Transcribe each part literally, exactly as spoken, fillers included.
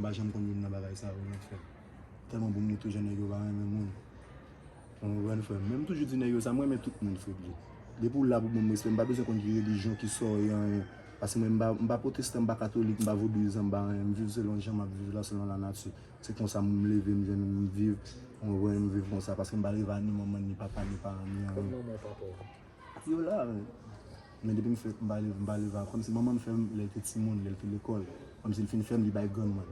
pa janm konn youn nan bagay sa yo, nèg frè. Tèlman bon moute jan nèg yo pa renmen moun. Ou konprann, frè m? Men m toujou di nèg yo sa, m renmen tout moun, Fredly. Depi w la pou ban m respè, m pa bezwen konn ki relijyon, ki sa w ye, anyen. Paske mwen, m pa, m pa pwotestan, m pa katolik, m pa vodouyizan, m pa anyen. M viv selon jan m ap viv la, selon lanati. Se konsa m leve, m jwenn, m viv. Ou konprann, m viv konsa. Paske m pa leve a ni manman, ni papa, ni paran, ni anyen. Kot manman w, papa w? Yo la, men. Men depi m fèt, m pa leve, m pa leve a. Kòmsi manman m fè m, lè l te timoun, lè l te lekòl. Kòmsi l fin fè m, li bay grann mwen.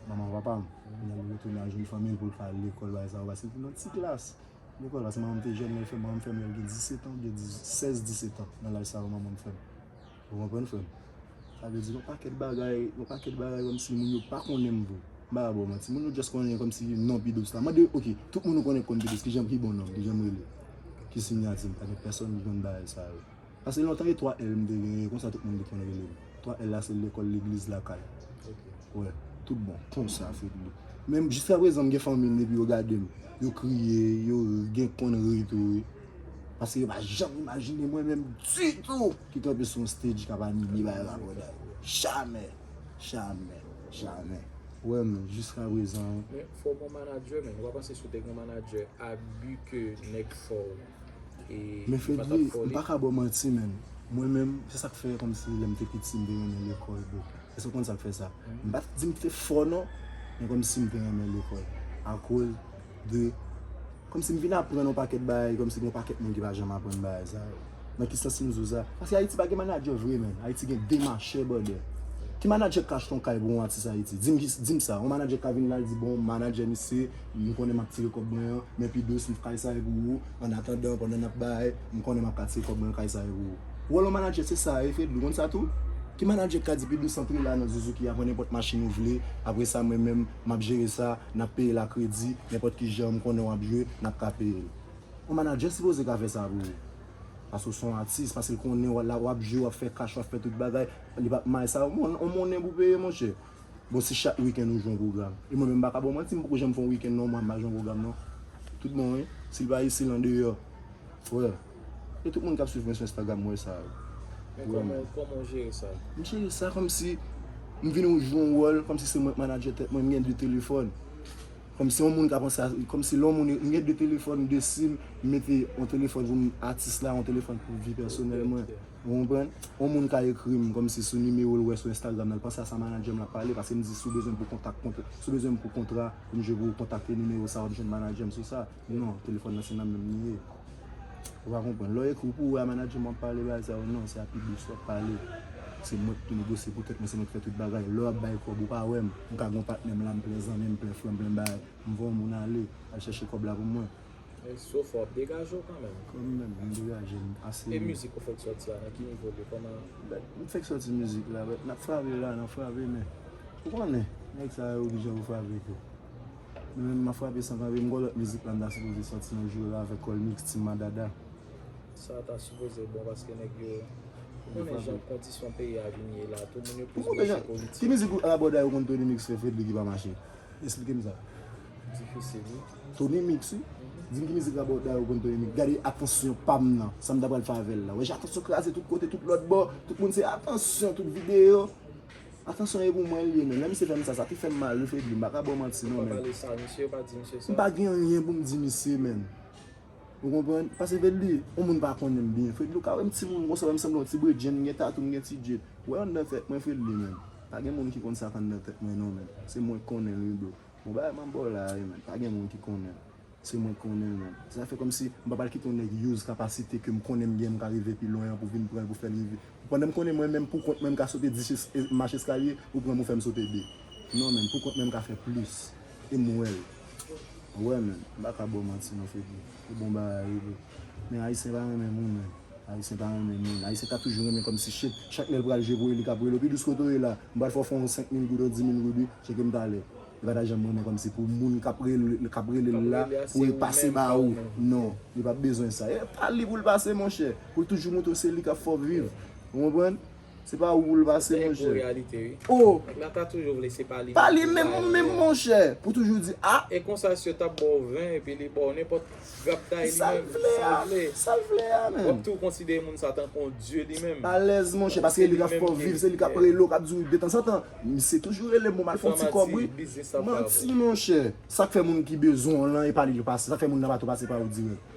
Manman papa m. Kounye a li retounen al jwenn fanmi l pou l ka al lekòl, bagay sa yo. Paske l te nan ti klas. Lekòl, paske manman m te jèn lè l fè m, manman m fè m lè l gen disèt an, oubyen sèz, disèt an. Nan laj sa yo, manman m fè m. Ou konprann, frè m? Sa vle di, yon pakèt bagay, yon pakèt bagay kòmsi moun yo pa konnen m vre. M pa ba w manti. Moun yo just konnen kòmsi non P Douce la. Mande, ok, tout moun ou konnen k konn P Douce, kijan, ki bon non l, kijan m rele? Ki siyati m? Pa gen pèsonn ki konn bagay sa yo. Paske lontan e twa L m te genyen, konsa tout moun te konn rele m. Twa L la se lekòl, legliz, lakay. Wè, tout bon, konsa, Fredly. Men jiskaprezan, m gen fanmi m, depi yo gade m, yo kriye, yo ri, gen konn ri tou, wi. Paske yo pa janm imajine mwen menm ditou ki kanpe sou yon stage k ap anime bagay rabòday. Jamè, jamè, jamè. Wè, men, jiskaprezan. Men fò w gon manadjè, men. Ou pa panse si w te gon manadjè, abi ke nèg fè w, e, Men li pa t ap Fredly, fè w m li? pa ka ba w manti, men. Mwen menm, se sa k fè kòmsi lè m te piti, m te renmen lekòl, bro. Èske w konn sa k fè sa? M pa t di m te fò non, men kòmsi m te renmen lekòl. Akoz de, kòmsi m vin aprann yon pakèt bagay, kòmsi gen yon pakèt moun ki pa janm aprann bagay sa yo. Nan ki sans m di w sa? Paske Ayiti pa gen manadjè vre, men. Ayiti gen demachè, brother. Ki manadjè k ka achte yon kay pou yon atis Ayiti? Di m ki, di m sa. Yon manadjè k ka vin la, l di, bon, manadjè misye, m konnen m ap tire kòb mwen an, men P Douce, m kay sa e pou ou, an atandan, pandan n ap bay, m konnen m ap ka tire kòb mwen an, kay sa e pou ou. Wòl yon manadjè se sa, e Fredly, ou konn sa tou? Ki manadjè k ka di P Douce antre la nan Zuzuki a, pran nenpòt machin ou vle, apre sa, mwen menm, m ap jere sa, n ap peye l a kredi, nenpòt ki jan m konnen w ap jwe, n ap ka peye l. Yon manadjè sipoze ka fè sa pou ou. Paske w se yon atis, paske l konnen w la, w ap jwe, w ap fè kach, w ap fè tout bagay, li p ap may sa, yon mon-, yon monnen pou peye, monchè. Bon, si chak wikenn ou jwe yon pwogram. E mwen menm, m pa ka ba w manti, m poko janm fè yon wikenn nan yon mwa, m pa jwe yon pwogram, non. Tout bon, wi. Si l pa isi, l andeyò. Wè. E tout moun k ap swiv mwen sou Instagram, m wè sa, wi. Men kòman, kòman w jere sa? M jere sa kòmsi m vin jwe yon wòl, kòmsi se mwen k manadjè tèt mwen, m gen de telefòn. Kòmsi yon moun ka panse a, kòmsi lè yon moun, m gen de telefòn, de sim, m mete yon telefòn pou m atis la, yon telefòn pou vi pèsonèl mwen. Ou konprann? Yon moun ka ekri m kòmsi sou nimewo l wè sou Instagram nan, l panse a sa manadjè m l ap pale, paske m di si w bezwen m pou kontak, kont-, si w bezwen m pou kontra, pou m jwe pou w, kontakte nimewo sa, w ap jwenn manadjè m sou sa. Non, telefòn nan se nan men m li ye. Ou pa konprann. Lè w ekri w pou wè a manadjè m w ap pale bagay sa yo, non, se a P Douce w ap pale. Se mwen k negosye pou tèt mwen, se mwen k fè tout bagay. Lè w ap bay kòb, ou pa wè m. M ka gen yon patnè m la, m plen zanmi m, plen frè m, plen bagay. M voye yon moun ale, al chèche kòb la pou mwen. Men so fò w ap degaje w kanmenm. Kanmenm, m degaje m ase. E mizik ou fèk sòti a, nan ki nivo l ye? Kòman? Bèt, m fèk sòti mizik la, bèt, n ap frape la, n ap frape, men ou konnen, nèg sa yo ki jan pou frape tou. Men menm m ap frape san kanpe, m gon lòt mizik la m ta sipoze sòti nan jou la avèk Colmix, Team Madada. Sa ta sipoze bon paske nèg yo, ou konnen jan kondisyon peyi a vin ye la, tout moun yo plis branche politik. Ki mizik ou, Rabòday, ou konn Tony Mix fè Fredly ki pa mache? Esplike m sa. Difisil, wi. Tony Mix, wi. Di m ki mizik Rabòday ou konn Tony Mix. Gade atansyon pa m nan, sa m ta pral fè avè l la. Wè jan atansyon kraze tout kote, tout lòt bò. Tout moun se atansyon, tout videyo. Atansyon e pou mwen l ye, men. Lè misye fè m sa, sa te fè m mal, wi, Fredly. M pa ka ba w manti, non, men. Ou pa pale sa, misye, ou pa di misye sa. M pa gen anyen pou m di misye, men. Ou konprann? Paske Fredly, yon moun pa konnen m byen. Fredly, ou ka wè m timoun konsa, wè m sanble yon ti bredjenn, m gen tatou, m gen ti djed. Wè anndan tèt mwen, Fredly, men. Pa gen moun ki konn sa k anndan tèt mwen, non, men. Se mwen k konnen l, wi, bro. Bon, bagay m ap ba w la, wi, men. Pa gen moun ki konnen l. Se mwen k konnen l, men. Sa fè kòmsi m pa pral kite yon nèg use kapasite ke m konnen m gen, m ka rive pi lwen an pou vin pran l, pou fè l rive. Pandan m konnen mwen menm, pou kont mwen, m ka sote dis es-, e, mach eskalye, ou pran m, ou fè m sote de. Non, men, pou kont mwen, m ka fè plis. E m wè l. Wè, men, m pa ka ba w manti, non, Fredly. E bon bagay, wi, bro. Men Ayisyen pa renmen moun, men. Ayisyen pa renmen moun. Ayisyen ka toujou renmen kòmsi shit. Chak lè l pral jwe pou li, li k ap rele w. Pi dous kote w ye la. M pral fè w fè yon senk mil goud, yon dis mil goud, wi. Tcheke m talè. Li pa ta janm renmen kòmsi pou moun k ap rele, k ap rele l la, pou l pase ba ou. Non, li p ap bezwen sa. E pa li pou l pase, monchè. Pou l toujou montre w se li k ap fè w viv. Ou konprann? Se pa ou l pase, monchè. Se yon gwo reyalite, wi. Oh! Nèg la ta toujou vle se pa li menm, menm, monchè. Pou toujou di, ah! E konsa, si yo t ap ba w ven, epi li ba w nenpòt grapday li menm, sa l vle a, sa l vle a, menm. W ap tou konsidere moun sa tankou yon dye li menm. Alèz, monchè, paske li k ap fè w viv, se li k ap rele w, k ap di w detanzantan, misye toujou rele m, m al fè yon ti kòb, wi. Manti, monchè. Sa k fè moun ki bezwen w lan, e pa li yo pase. Sa k fè moun nan pa tou pase pa ou dirèk.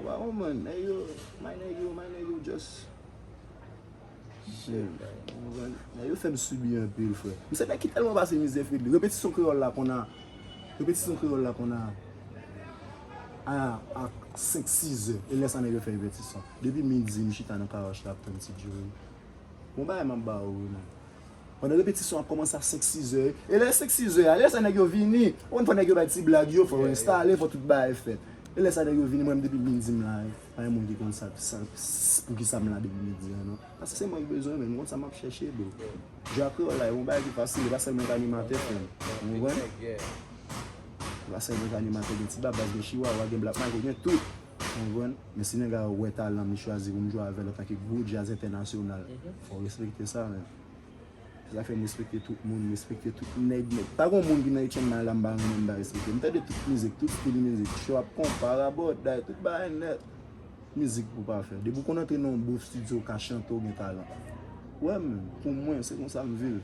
Wow, man, nèg yo, my nèg yo, my nèg yo, just Shit, man. Nèg yo fè m sibi anpil, frè. M se nèg ki tèlman pase mizè, Fredly. Repetisyon kreyòl la konn a, repetisyon kreyòl la konn a, a, a senk, sis zè. E lè sa nèg yo fè repetisyon. Depi midi, m chita nan kawòch la ap tann ti Joe. Bon bagay m ap ba ou, wi, man. Pandan repetisyon ap kòmanse a senk, sis zè. E lè senk, sis zè a, lè sa nèg yo vini, ou konn fò nèg yo bay ti blag yo, fò yo enstale, fò tout bagay fèt. E lè sa nèg yo vini, mwen menm depi midi m la, wi. Pa gen moun ki konn sa, sa, s-, poukisa m la depi midi an, non. Paske se mwen ki bezwen, men m konn sa m ap chèche, bro. Jwe a kreyòl la, e yon bagay ki fasil, e pa sèlman k animatè, frè m. Ou konprann? E pa sèlman k animatè, gen ti babas, gen chiwawa, gen Black Michael, gen tout. Ou konprann? Men si nèg la wè talan m, li chwazi pou m jwe avè l antanke gwo djaz entènasyonal, fò w respekte sa, men. Se sa k fè m respekte tout moun, m respekte tout nèg nèt. Pa gon moun ki nan H M I la m pa renmen, m pa respekte. M tande tout mizik, tout stil mizik, trap, konpa, rabòday, tout bagay nèt. Mizik pou pa fè. Depi w konn antre nan yon bon estidyo, w ka chante, w gen talan. Wè, men, pou mwen, se konsa m viv.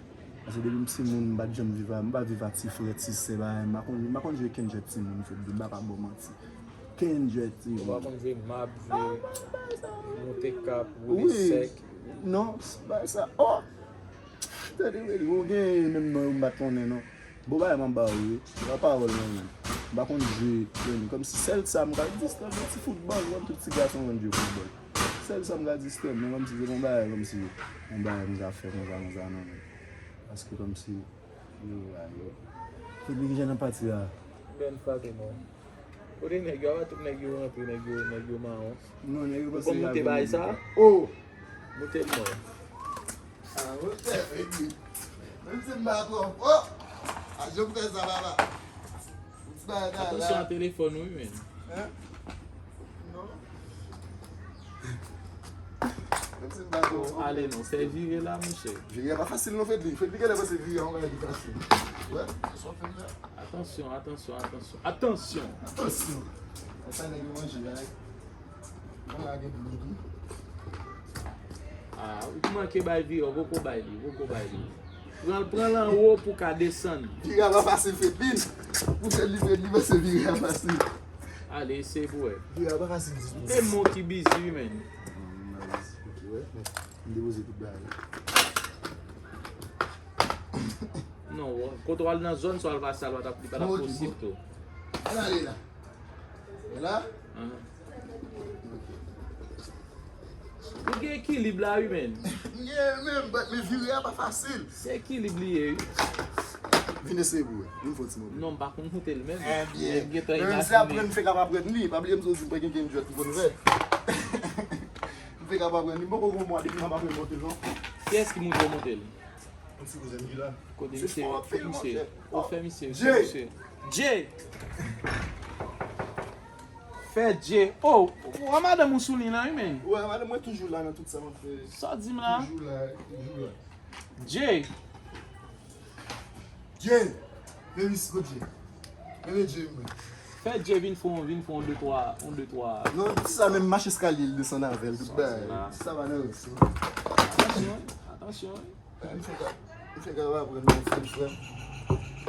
Paske depi m timoun, m pa t janm viv a, m pa viv a ti frè, ti sè, bagay, m pa konn, m pa konn jwe kendrèt timoun, fò m di, m pa ka ba w manti. Kendrèt timoun. Ou pa konn jwe mab, jwe moute kap, woule sèk. Non, bagay sa, oh! Tande, Fredly, ou gen menm non yo m pa t konnen, non. Bon bagay m ap ba ou, wi. Se pa pawòl, non, men. M pa konn jwe, men, kòmsi sèl sa m ka di, se yon ti foutbòl, kòm tout ti gason konn jwe foutbòl. Sèl sa m ka di, se, men, kòmsi se yon bagay, kòmsi yon bagay m ka fè konsa, konsa, non, men. Paske kòmsi, yo, yo. Fredly, kijan nan pati a? Bèl frape, non. Kote nèg yo, apa tout nèg yo rantre, nèg yo, nèg yo mawon. Non, nèg yo panse y ap vin. Ou konn moute bagay sa? Oh! Moute l non. Ah, monchè, epi, menm si m pa twò fò, a jan m fè sa, papa. Yon ti bagay la. Atansyon a telefòn ou, wi, men. Hein? Non. Menm si m pa twò fò. Ale non, se vire la, monchè. Vire a pa fasil non, Fredly. Fredly genlè panse vire a yon bagay ki fasil. Wè, se sa w fè m la. Atansyon, atansyon, atansyon, atansyon! Atansyon! Sa nèg yo manje la, wi. Mwen la gen dlo tou. Ah, ou manke bay vire, ou poko bay li, ou poko bay li. Pran, pran l anwo pou ka desann. Vire a pa fasil, Fredly. Pou Fredly, Fredly panse vire a fasil. Ale, eseye pou wè. Vire a pa fasil ditou. E mo ki bizi, wi, men. M depoze tout bagay. Non, kote w al nan zòn sa w al pase a, li pa t ap, li pa t ap posib tou. Ann ale la. E la? Ou gen ekilib la, wi, men. M gen, men, men vire a pa fasil. Se ekilib li ye, wi. Vin eseye pou wè. Vin fè yon ti moute. Non, m pa konn moute l menm. Ebyen, men se aprann, fèk ap aprann li. Pa bliye m di w di m pa gen kendrèt m konn fè. M fèk ap aprann li. M poko gon mwa depi m ap aprann monte l, non. Kiyès ki montre w monte l? Yon ti kouzen m ki la. Kote misye? Kote misye? Ou fè misye, fè misye. Jay! Fè Jay. Oh, wè madanm ou sou liy la, wi, men. Wè, madanm mwen toujou la nan tout sa m ap fè. Sa w di m la? Toujou la, toujou la. Jay! Jay! Fè misye, kot Jay? Fè Jay, mwen. Fè Jay vin fè yon, vin fè yon de twa, yon de twa. Non, ti sa menm mache eskalye, l desann avè l, tout bagay. Ti sa pa nan rès, non. Atansyon, atansyon. M fèk ap, m fèk ap aprann nan fil, frè m.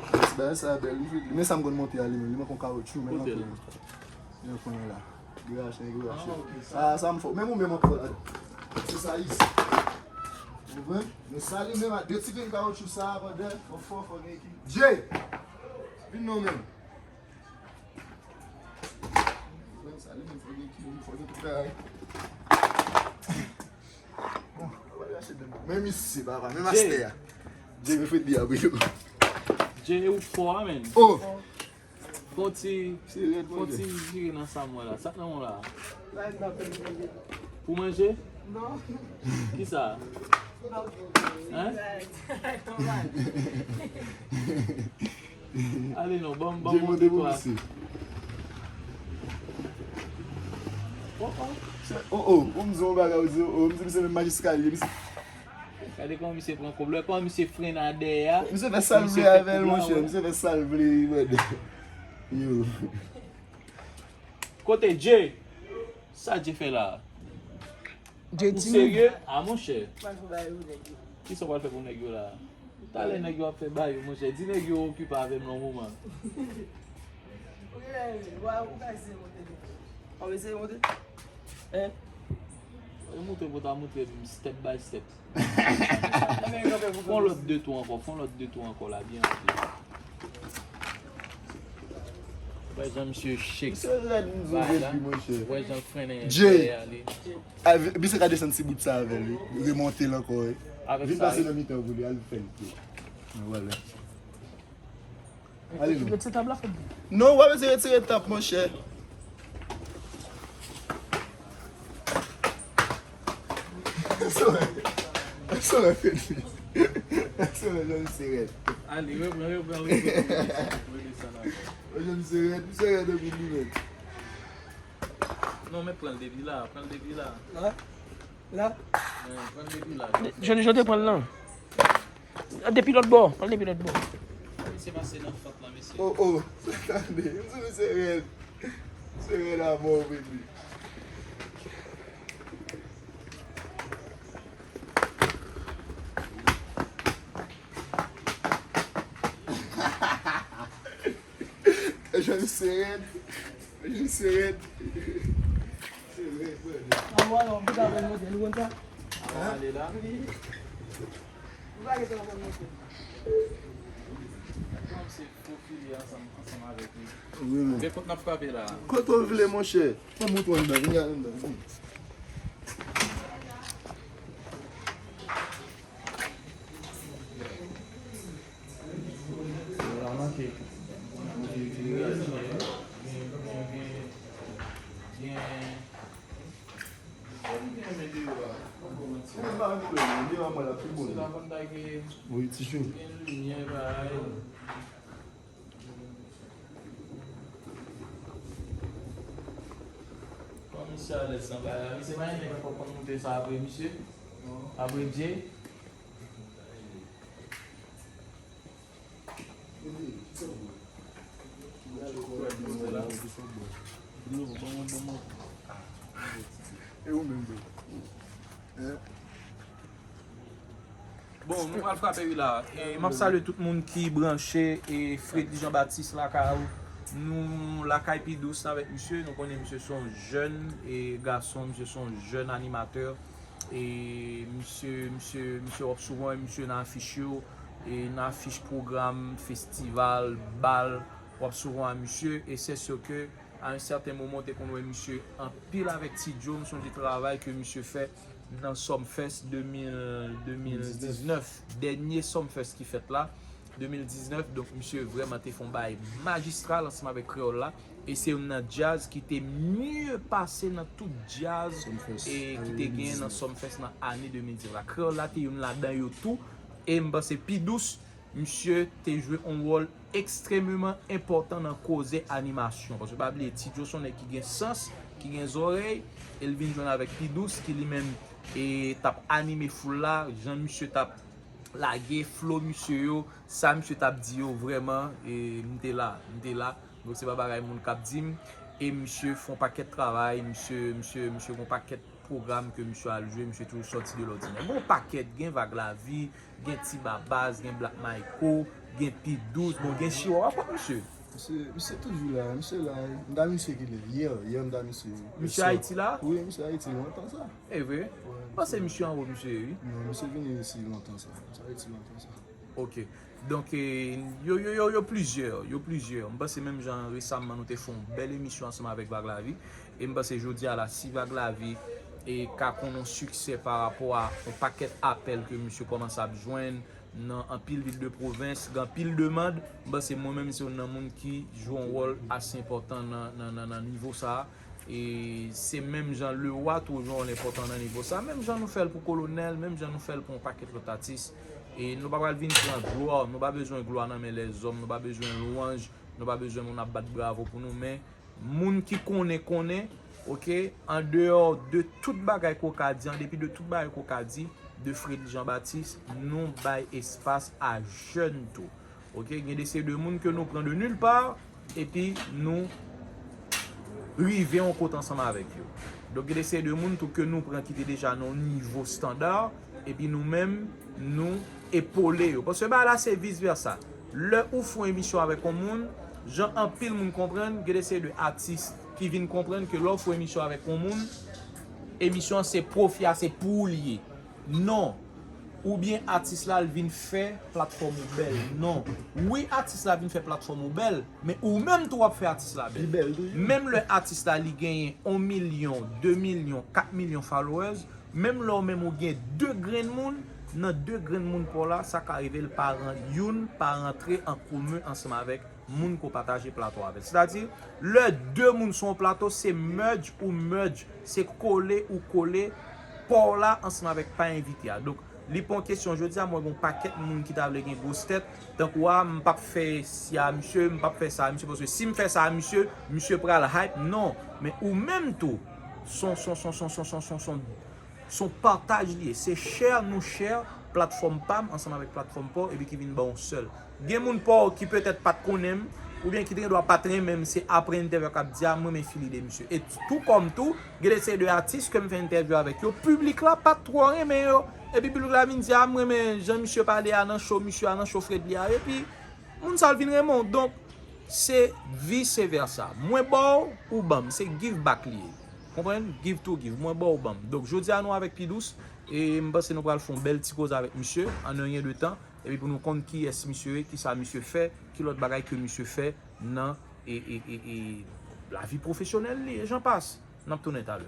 Ti bagay sa bèl, li, men sa m konn monte a li menm, li manke yon kawotchou, men l anpil. Li nan kwen an la. Gras, nèg gras. Ah, ok, sa. Ah, sa m fò. Menm ou menm ankò la. Se sa, is. Ou konprann? Men sa li menm a de ti grenn kawotchou sa a, pandan, fò, fò, fò gen ekilib. Jay! Vin non menm. Menm sa li menm fò gen ekilib, fò gen tout bagay. Bon, men misye, papa, men mastè a. Jay, men fè di a, bro. Jay, ou fò a, men. Oh! Fon ti, fon ti vire nan sa m wè la. Sa k nan men w la? Pou manje? Non. Kisa? Hein? Ale non, ban m, ban m yon de twa. Oh, oh. Oh, oh, ou m di yon bagay, ou di, oh, m di misye menm mache eskalye, misye. Gade kòman misye pran kòb la, kòman misye frennen dèyè a. Misye fè sa l vle avè l, monchè. Misye fè sa l vle, wi, brother. Yo. Kote Jay? Sa Jay fè la? Ou serye? A, monchè. Kisa w pral fè pou nèg yo la? Talè nèg yo ap fè ba yo, monchè. Di nèg yo okipe avè m nan moman. Ou eseye monte? Hein? Mwen montre pou ta montre m step by step. Fè yon lòt de tou ankò, fè yon lòt de tou ankò la, byen anpil. Wè jan misye shake. Misye rèd, misye rèd, wi, monchè. Wè jan l frennen dèyè li. Misye ka desann ti bout sa avè l, wi. Remonte l ankò, wi. Vin pase nan mitan pou li, al fè l. Vwala. Ale non. Retire tab la, fè byen. Non, w ap retire tab, monchè. Sa w wè? Sa w wè, Fedri? Sa w wè, jan misye rèd? Ale, repran, repran, repran. Redesann ankò. Jan misye rèd, misye rèd anpil li menm. Non, men pran l depi la, pran l depi la. La? La? Jan, jan te pran l lan. Depi lòt bò. Pran l depi lòt bò. Misye pase nan fant lan, mesye. Oh, oh. Tande. Misye rèd. Misye rèd amò, baby. Jan misye rèd. Jan misye rèd. Misye rèd, brother. Anwo, anwo, m te ka fè l monte, nou konn sa? Anwo, ale la. Ou pa gen tan fè l monte. Kòm se fofile ansanm, ansanm avèk li. Wi, men. Men kot n ap frape la? Kote w vle, monchè? Mwen montre w anndan, vini anndan, vini. Wi, ti chou. Kòm misye alèz nan bagay la, misye pa renmen fòk konn moute sa apre misye. Apre Jay. E ou menm, bro? Hein? Bon, nou pral frape wi la. E, m ap salye tout moun ki branche e Fredly Jean Baptiste lakay ou. Nou lakay Pi Dous avèk misye. Nou konnen misye se yon jèn e gason, misye se yon jèn animatè. E misye, misye, misye w ap souvan wè misye nan afich yo, e nan afich pwogram, festival, bal, w ap souvan wè misye. E c'est sûr que à un certain moment, w te konn wè misye anpil avèk Ti Joe, m sonje travay ke misye fè nan Sumfest de mil, de mil diznèf, dènye Sumfest ki fèt la, de mil diznèf, donk misye vrèman te fè yon bagay majistral ansanm avèk Kreyòl la, e se youn nan djaz ki te mye pase nan tout djaz e ki te genyen nan Sumfest nan ane de mil diznèf la. Kreyòl la te youn ladan yo tou, e m panse Pi Dous, misye te jwe yon wòl ekstrèmeman enpòtan nan koze animasyon. Paske pa bliye, Ti Joe se yon nèg ki gen sans, ki gen zòrèy, e l vin jwenn avèk Pi Dous, ki li menm, e, t ap anime foul la, jan misye t ap lage flo misye yo, sa misye t ap di yo, vrèman, e, m te la, m te la. Donk, se pa bagay moun k ap di m. E misye fè yon pakèt travay, misye, misye, misye gen yon pakèt pwogram ke misye al jwe, misye toujou sòti de lòdinè. Gen yon pakèt, gen Vag Lavi, gen Ti Babaz, gen Black Michael, gen Pi Dous, bon, gen Chihuahua, kot misye? Misye, misye toujou la, misye la. M ta misye kilè? Yè, yè m ta misye. Misye Ayiti la? Wi, misye Ayiti, lontan sa. E vre? Wi, m panse misye anwo misye ye, wi. Non, misye vini isi lontan sa. Misye Ayiti lontan sa. Ok. Donk, e, yo, yo, yo, yo plizyè, yo plizyè. M panse menm jan resaman nou te fè yon bèl emisyon ansanm avèk Vag Lavi. E m panse jodi a la, si Vag Lavi e ka konn yon siksè pa rapò a yon pakèt apèl ke misye kòmanse ap jwenn nan anpil vil de pwovens, gen anpil demann, m panse mwen menm se youn nan moun ki jwe yon wòl ase enpòtan nan, nan, nan, nan nivo sa a. E se menm jan Lewa tou jwe yon wòl enpòtan nan nivo sa a. Menm jan nou fè l pou Kolonèl, menm jan nou fè l pou yon pakèt lòt atis. E nou pa pral vin pran glwa, nou pa bezwen glwa nan men lèzòm, nou pa bezwen lwanj, nou pa bezwen moun ap bat bravo pou nou, men moun ki konnen, konnen, oke, andeyò de tout bagay ke w ka di, an depi de tout bagay ke w ka di, de Fredly Jean Baptiste, nou bay espas a jèn tou. Ok, gen de seri de moun ke nou pran de nil pa, epi nou rive yon kote ansanm avèk yo. Donk, gen de seri de moun tou ke nou pran ki te deja nan yon nivo estanda, epi nou menm, nou epole yo. Paske bagay la se vis vèsa. Lè ou fè yon emisyon avèk yon moun, jan anpil moun konprann, gen de seri de atis ki vin konprann ke lè ou fè yon emisyon avèk yon moun, emisyon an se pwofi a, se pou ou li ye. Non. Oubyen atis la l vin fè platfòm ou bèl. Non. Wi, atis la vin fè platfòm ou bèl, men ou menm tou w ap fè atis la bèl. Li bèl toujou. Menm lè atis la li genyen yon milyon, de milyon, kat milyon followers, menm lè ou menm ou gen de grenn moun, nan de grenn moun pa w la, sa ka rive l pa ran-, youn pa rantre an komen ansanm avèk moun ke w pataje plato avè l. Sètadi, lè de moun sou yon plato, se merge ou merge, se kole ou kole pa w la ansanm avèk pa envite a. Donk, li pa yon kesyon jodi a, mwen gen yon pakèt moun ki ta vle gen gwos tèt, tankou a, m p ap fè si a misye, m p ap fè sa a misye, paske si m fè sa a misye, misye pral hype, non. Men ou menm tou, son, son, son, son, son, son, son, son, son pataj li ye. Se share nou share platfòm pa m ansanm avèk platfòm pa w, epi ki vin ba w yon sèl. Gen moun pa w ki petèt pa t konnen m, oubyen ki te gen dwa pa t renmen m, se apre entèvyou a k ap di a, m renmen fil ide misye. E tou kòm tou, gen de seri de atis ke m fè entèvyou avèk yo, piblik la pa t twò renmen yo. Epi piblik la vin di a, m renmen jan misye pale a nan cho misye a, nan cho Fredly a. Epi moun sa l vin renmen w. Donk, se vice versa. Mwen ba w, ou ban m. Se give back li ye. Konprann? Give to give. Mwen ba w, ban m. Donk, jodi a nou avèk Pidous, e m panse nou pral fè yon bèl ti koze avèk misye, an yon yen de tan, epi pou nou konn kiyès misye ye, kisa misye fè, ki lòt bagay ke misye fè nan, e, e, e, e, lavi pwofesyonèl li, e jan pas. N ap tounen talè.